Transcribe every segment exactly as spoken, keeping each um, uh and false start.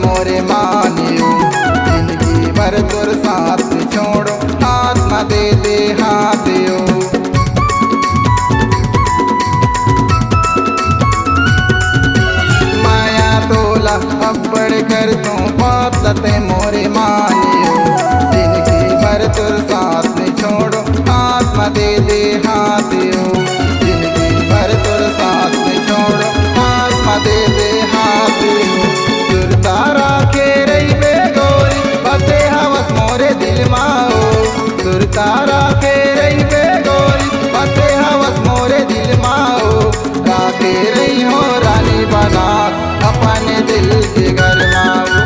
मोरे मानियो, जिंदगी भर तोर साथ छोड़ो, हाथ म दे दे हाथ यो। माया तोला अब्बड़ कर तू, बात लते मोरे मानियो, जिंदगी भर तोर साथ छोड़ो, हाथ म दे दे हाथ यो। जिंदगी भर तोर साथ छोड़ो, हाथ म दे दे हाथ यो। सुरता राखे रहिबे गोरी, बसे हवस मोरे दिल मा ओ। सुरता राखे रहिबे गोरी, बसे हवस मोरे दिल मा ओ। राखे रहिहूँ रानी बना अपन दिल के घर मा ओ।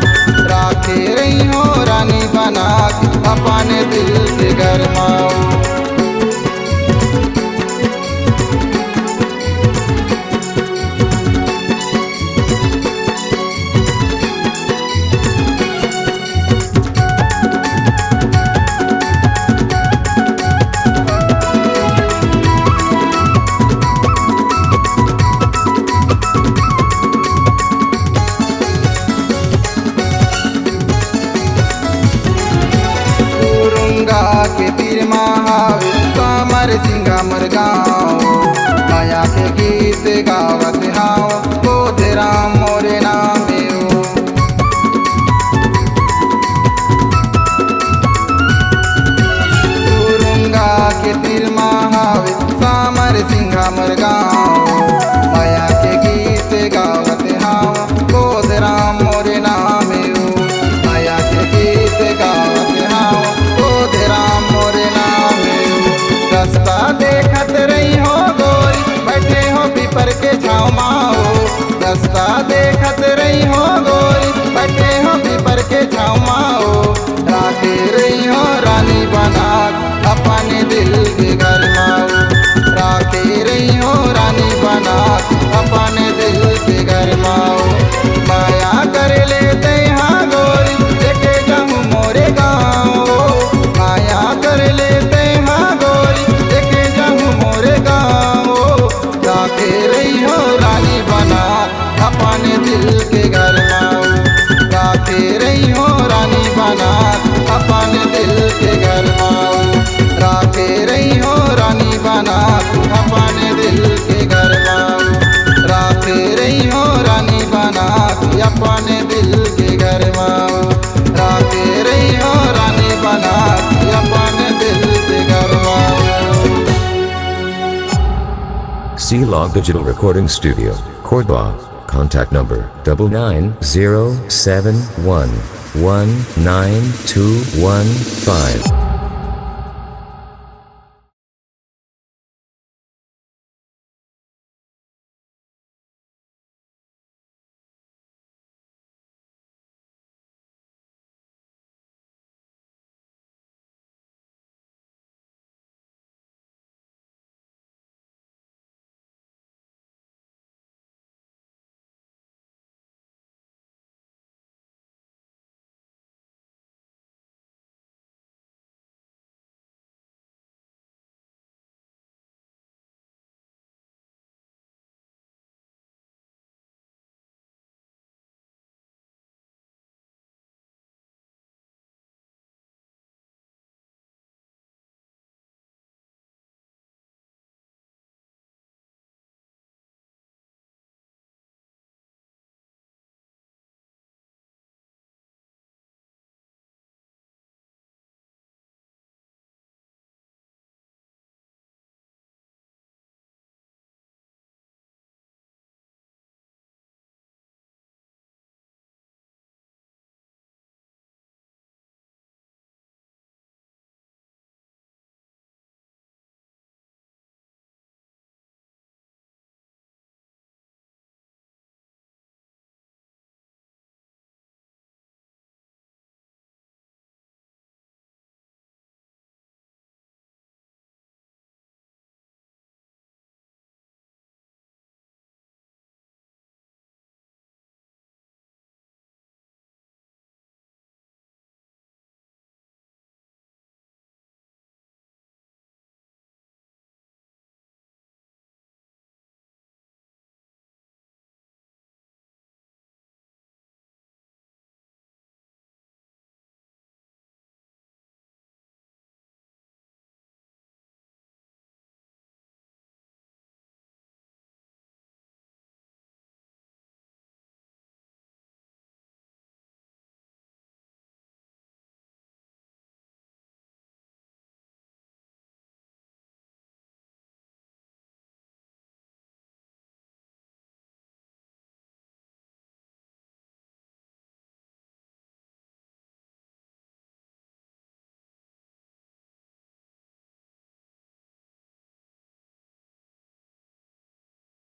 राखे रहिहूँ रानी बना अपन दिल के घर मा ओ। पुरुंगा के तीर मा हावे सामर सिंगा मोर गाँव। माया के गीत गावत हाव, बोधराम मोरे नामे ओ। पुरुंगा के तीर मा हावे सामर सिंगा मोर गाँव। माया के गीत गावत हाव, बोधराम मोरे नामे ओ। माया के गीत गावत हाव, बोधराम मोरे नामे ओ। रस्ता देखत रहिहूँ गोरी, बैठे हूँ पीपर के छाँव मा ओ। रस्ता देखत रहिहूँ गोरी, बैठे हूँ पीपर के छाँव मा ओ। राखे रहिहूँ रानी बना अपन दिल के घर मा ओ। राखे रहिहूँ रानी बना अपन दिल के घर मा ओ। माया कर ले तैं हा गोरी, लेके जाहूँ मोरे गाँव ओ। माया कर ले तैं हा गोरी, लेके जाहूँ मोरे गाँव ओ। राखे रहिहूँ रानी बना अपन दिल के घर मा ओ। राखे रहिहूँ रानी बना अपन दिल के घर मा ओ। राखे रहिहूँ रानी बना अपन दिल के घर मा ओ। राखे रहिहूँ रानी बना अपन दिल के घर मा ओ। राखे रहिहूँ रानी बना अपन दिल के घर मा ओ। C Log Digital Recording Studio, Cordoba. Contact number double nine zero seven one one nine two one five.